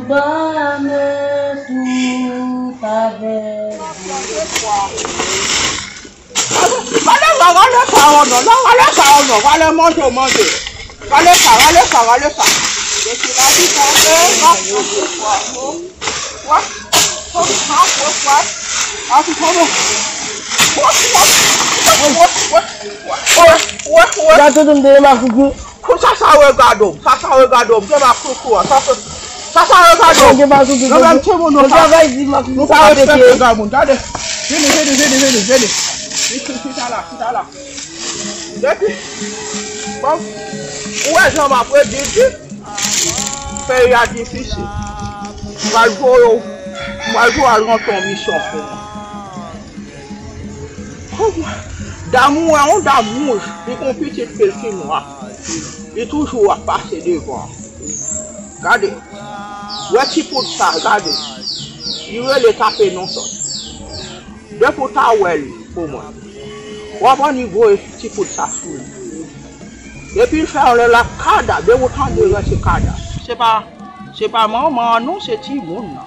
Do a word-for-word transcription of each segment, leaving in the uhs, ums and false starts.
Ban lanmè tout avèk. Rale sa, rale sa, oh non, non, rale sa, oh non, rale manje, manje. Rale sa, rale sa, rale sa. Depi la di sa, eh, va, va, va, va. Gade tout moun dèyè makoukou. Kou sa sa regade w, sa sa regade w, gen makoukou a, sa sa, sa sa regade w. Gen makoukou. Nou menm timoun nou pa, travay di makoukou nou pa respekte granmoun, gade. Vini, vini, vini, vini, vini. Vini, chita la, chita la. Depi, bon, ou wè jan m ap redi, di, peyi a difisil. M pral voye w, m pral voye w al rantre yon misyon pou mwen. Damou, wè, yon damou, li gon pitit fi l ki nwa. Li toujou ap pase devan. Gade, wè ti poud sa, gade. Li rele tape non sòt. Depi w ta wè li, pou mwen. W ap annik voye ti poud sa sou li. Depi l fè yon lè l ap kada, depi w tande l se kada. Se pa, se pa manman an non, se timoun nan.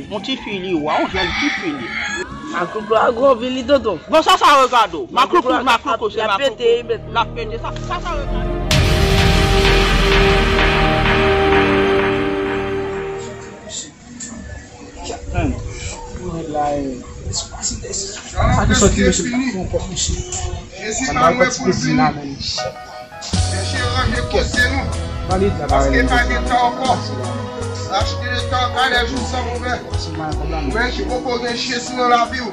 Yon ti fi li wè, yon jèn ti fi li. Makoukou a gon vi li tonton. Bon, sa sa regade w. Makoukou, makoukou, se makoukou. L ap pete, l ap pete. Sa, sa sa regade w. Sa ki sòti mesye pa fè yon kòb mesye. Jezi pa lwen pou l vini. Chèche ranje kote nou. Paske pa gen tan ankò. Achte le tan car les jours sont mauvais. Ou menm ki poko gen Jezi nan lavi w,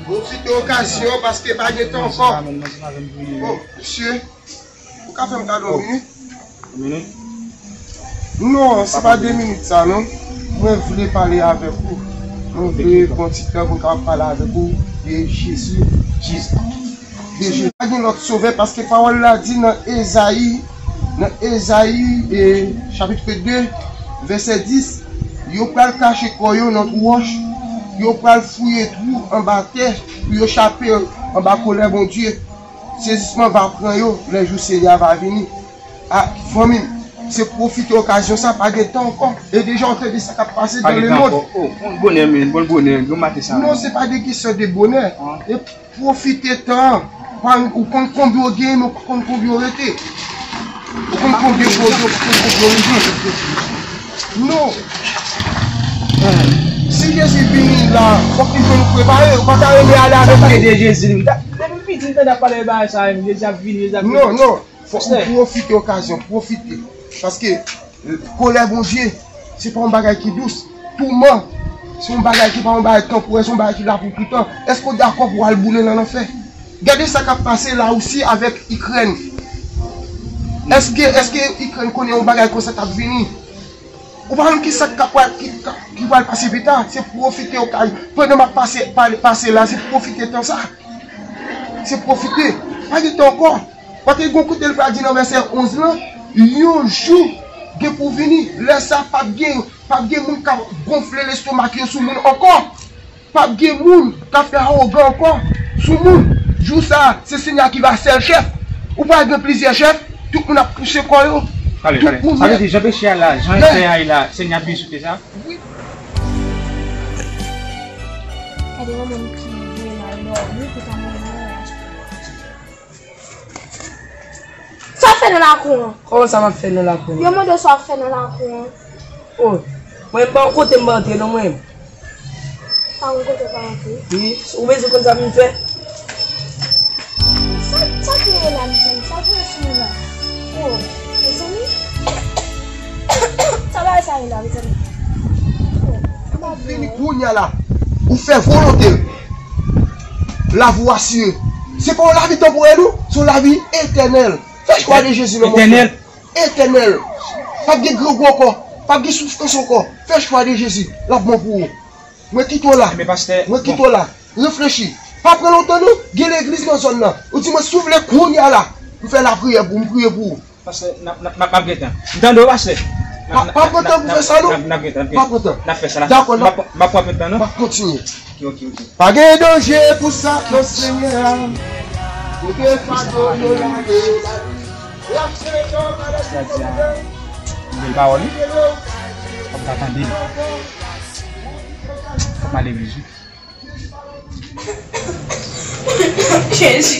pwofite okazyon an paske pa gen tan ankò. Oh, mesye. Ou ka fè m kado yon minit? Yon minit? Non, se pa de minit sa non. Mwen vle pale avèk ou. Mwen vle pran ti tan pou m kapab pale avèk ou de Jezi. Jezi. De Jezi. Pa gen lòt sovè paske pawòl la di nan Ezayi, nan Ezayi, e, chapit de, vèsè dis, yo pral kache kò yo nan twou wòch, yo pral fouye twou anba tè pou yo chape anba kolè Bondye. Sezisman va pran yo lè jou Senyè a va vini. A, fanmi m, se pwofite okazyon sa, pa gen tan ankò. E deja w tande sa k ap pase dans le monde. Oh, bon bonè, men, bon bonè, bon maten sa. Non, se pa de kesyon de bonè. E pwofite tan an. Pa, ou konn konbyen w genyen, men ou pa konn konbyen w rete. Ou konn konbyen w genyen, ou pa konn konbyen w rete. Non. Si Jezi vini la, fòk li jwenn ou prepare, ou pa ka rele ale avèk li. Pale de Jezi, li. Depi m piti, m tande ap pale de bagay sa, Jezi ap vini, Jezi ap vini. Non, non. Fòk ou pwofite okazyon, pwofite. Paske, eh, kolè Bondye, se pa yon bagay ki dous. Touman, se yon bagay ki pa yon bagay tanporè, se yon bagay ki la pou toutan. Èske w dakò pou w al boule nan lanfè? Gade sa k ap pase Larisi avèk Ikrèn. Èske, èske Ikrèn konnen yon bagay konsa t ap vini? Ou pa konn ki sa k pral, ki, ki pral pase pita. Se pwofite okazyon. Pandan m ap pase, pale, pase la, se pwofite tan sa. Se pwofite. Pa gen tan ankò. Paske gon kote l pral di nan vèsè onz lan, yon jou gen pou vini. Lè sa p ap gen, p ap gen moun k ap gonfle lestomak yo sou moun ankò. P ap gen moun k ap fè awogan ankò sou moun. Jou sa a, se Senyè a ki va sèl chèf. Ou pral gen plizyè chèf, tout moun ap pouse kò yo. Tout moun. Sa vle di, jan peche a la, jan fè a ye la, Senyè a vin sou tè sa? Wi. Gade yon moun ki vle mal dòmi, pou ta mwen. Sa w ap fè nan lakou an? Kòman sa m ap fè nan lakou an? Yo mande w sa w ap fè nan lakou an. Oh, mwen m pa yon kote m pa antre non mwen. Pa yon kote w pa antre? Wi, ou bezwen konn sa pou m fè? Sa, sa k genyen la, mezanmi? Sa k genyen sou mwen la? Oh, mezanmi. Sa bagay sa ye la, mezanmi? Oh, m ap vini kounye a la. Ou fè volonte l. Lavi w asire. Se pa yon lavi tanporèl, non. Se yon lavi etènèl. Fè chwa de Jezi nan mòso. Etènèl. Etènèl. P ap gen grangou ankò. P ap gen soufrans ankò. Fè chwa de Jezi. L ap bon pou ou. Mwen kite w la. Mwen kite w la. Reflechi. Pa pran lontan non. Gen legliz nan zòn nan. Ou di mwen si w vle kounye a la. M fè lapriyè pou ou. M priye pou ou. Pastè, n ap, n ap, n ap, n ap gen tan. M tande w, pastè. Pa, pa pran tan pou fè sa, non. N ap, n ap gen tan, n ap gen tan. Dakò, n ap fè sa. Dakò, n ap, n ap pran tan, non. M ap kontinye. Ok, ok, ok. Pa gen danje pou sa nan Senyè a. Kote fado yo lage. Pastè a di a, bèl pawòl, wi. Pa tande m. M ale vizit. Jezi.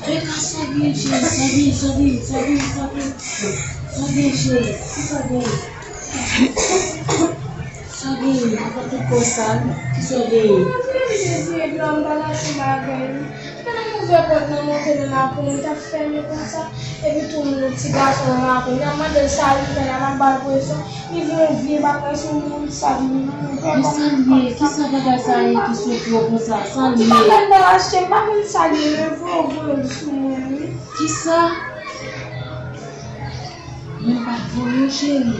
Reka, sa gen, cheri, sa gen, sa gen, sa gen, sa gen, sa gen, cheri, sa gen. Sa gen, apa tout konsa, kisa w genyen? Jezi, epi lè m ta lache bagay, m ta nan ouvè pòt nan monte nan lakou, m ta fèmen konsa, epi tou m wè yon ti gason nan lakou, m ap mande l sa li fè la, m ap ba l presyon, li vin yon vye bagay sou moun, sa li ye, m vrèman konn pa sa. Men sa l ye, kisa bagay sa ye ki soti w konsa, sa l ye? M pa konn nan achte, m pa konn sa li ye, men voye w voye l sou moun, wi. Kisa? Mwen pa t voye w, cheri.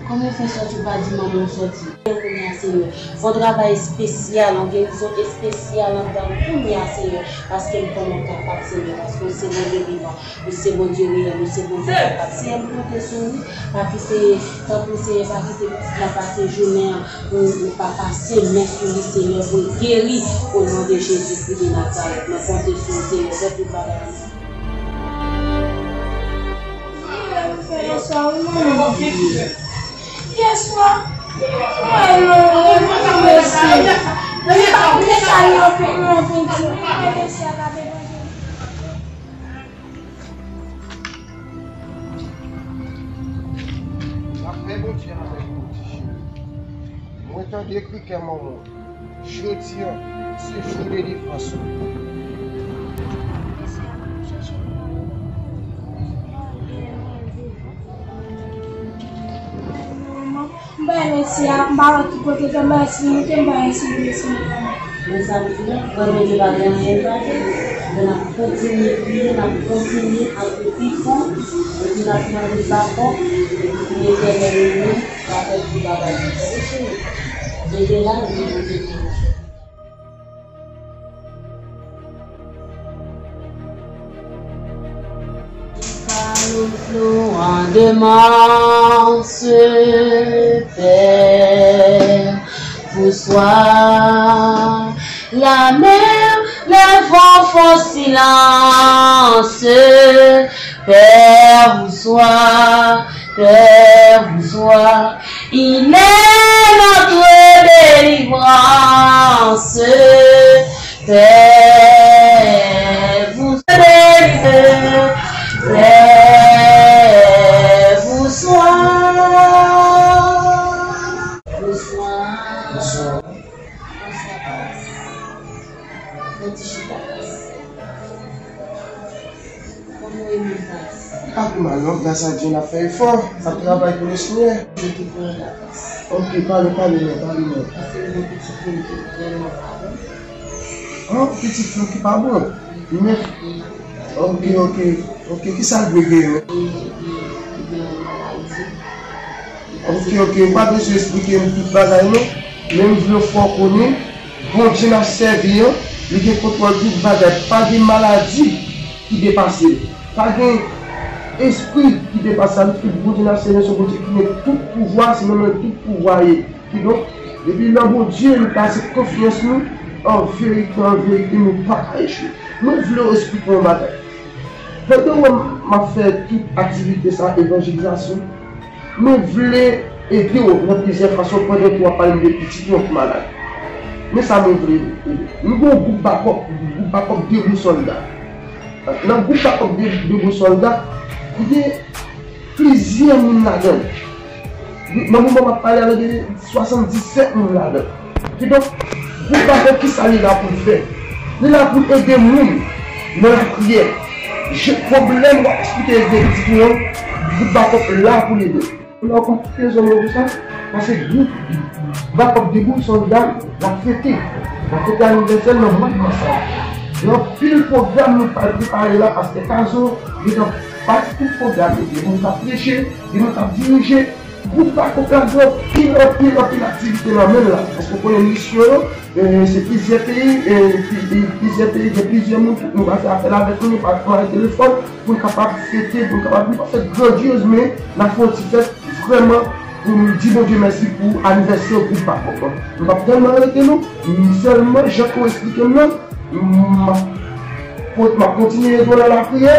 Kòman w fè sòti, w pa di manman w sòti? Kounye a, Senyè, fè yon travay espesyal, yon gerizon espesyal anndan m kounye a, Senyè, paske m konnen w kapab, Senyè, paske w se Bondye vivan, ou se Bondye reyèl, ou se Bondye kapab. Senyè, m konte sou ou, pa kite, tanpri, Senyè, pa kite pitit la pase jounen an, pou ou pa pase men sou li, Senyè, pou l geri, o non de Jezi Kris de Nazarèt. Mwen konte sou ou, Senyè, fè tout bagay. Yèswa, wi, manman. Yèswa, mwen, mwen, mwen, mwen, mèsi. Mwen pa vle sa, yo, yo, yo, yo, yo, mèsi, a la de Bondye. Lapè Bondye avèk nou, ti cheri. Mwen tande kri kè manman w. Jodi a, se jou delivrans ou. Manman, m bay mèsi a, m pa wè ki kote ke mèsi moute, m bay mèsi pou mèsi manman. Men sa m di nou, vrèman, Bondye pa gen anyen l pa fè. Men n ap kontinye priye, n ap kontinye antre pi fon, epi n ap mande pafò, epi pou Letènèl li menm, l ap fè tout bagay yo. Tande, cheri? Tande la, epi Bondye pou nou. Par le flot en démence, Père, vous soyez la mer, les vents font silence, Père, vous soyez, Père, vous soyez. Il est notre délivrance, Père, vous délivre, Père, vous soigne. Bonsoir. Bonsoir. Bonsoir. Fè ti chita. Kòman w ye, Moutas? M pa pi mal non, gras a Dye n ap fè efò, n ap travay pou Lesenyè. Mwen te pran la plas. Ok, pale, pale non, pale non. Paske m gen pitit mwen ki vrèman pa bon. An, pitit ou ki pa bon? Men, ok, ok, ok, kisa l dwe genyen? Li, li, li gen yon maladi. Ok, ok, ou pa bezwen esplike m tout bagay non. Men m vle fè w konnen, Bondye n ap sèvi an, li gen kontwòl tout bagay. Pa gen maladi ki depase l. Pa gen espri ki depase sa. Li, Bondye n ap sèvi an, se yon Bondye ki gen tout pouvwa, se nan men l tout pouvwa ye. Kidonk, depi nan Bondye nou plase konfyans nou, an verite, an verite, nou pa ka echwe. Mwen vle w esplike w yon bagay. Pandan w wè m ap fè tout aktivite sa, evanjelizasyon, mwen vle ede w nan plizyè fason pandan ke w ap pale m de pitit mwen ki malad. Men sa mwen vle ede. Nou gen yon gwoup bakòp, gwoup bakòp Debout Sòlda. Nan gwoup bakòp de, Debout Sòlda, gen plizyè moun ladan l. Nan moman m ap pale a la, gen swasanndisèt moun ladan l. Kidonk, gwoup bakòp, kisa li la pou l fè? Li la pou l ede moun nan lapriyè. Je, pwoblèm w ap eksplike de pitit ou an, gwoup bakòp la pou l ede. Ou la w konn rezon mwen pou sa? Paske gwoup bakòp Debout Sòlda l ap fete. L ap fete anivèsè l nan mwa mas la. Gen anpil pwogram nou pral prepare la, pastè Kazo gentan bati tout pwogram yo. Gen moun k ap preche, gen moun k ap dirije. Gwoup bakòp la gen anpil, anpil, anpil aktivite nan men l la. Paske w konnen misyon yo, e, se plizyè peyi, e, pli-, e, plizyè peyi, gen plizyè moun, nou pase apèl avèk nou, nou pa, nou pa telefòn, pou n kapab fete, pou n kapab, nou pa fèt grandyez, men n ap fè yon ti fèt vrèman pou nou di Bondye mèsi pou anivèsè gwoup bakòp lan. Nou p ap tèlman rete non, sèlman jan ke w eksplike m nan, m ap, m ap kontinye ede w nan lapriyè,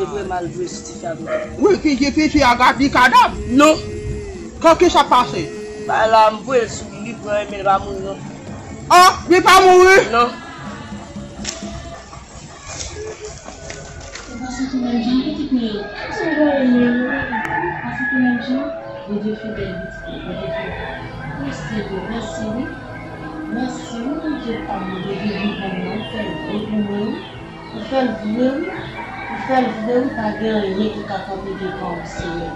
te vrèman al voye sou tifi a tou. Wi, ki, ki tifi a ka di kadav? Non. Kan ki sa pase? Ba la, m voye l sou li, li pran, men li pa mouri, non. Ah, li pa mouri? Non. Ou pase tou menm jan, pitit mwen. Ou pase tou menm jan, Bondye fidèl, pitit mwen, Bondye fidèl. Mèsi, Bondye, mèsi, wi. Mèsi, wi, Bondye pa m, Bondye vivan mwen, ou fè l bon pou mwen, wi. Ou fè l vre, wi. Ou fè l vre, wi. Pa gen anyen ki ka kanpe devan w, Senyè.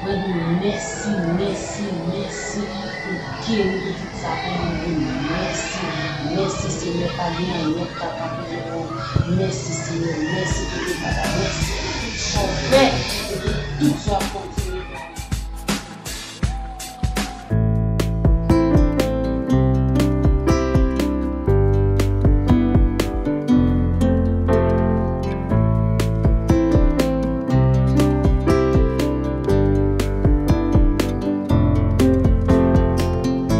Mwen di w mèsi, mèsi, mèsi pou geri, pou tout sa pou mwen di w mèsi. Mèsi, Senyè, pa gen anyen k ka kanpe devan w. Mèsi, Senyè, mèsi pou tout bagay, mèsi pou tout sa w fè, e pou tout sa w ap kontinye.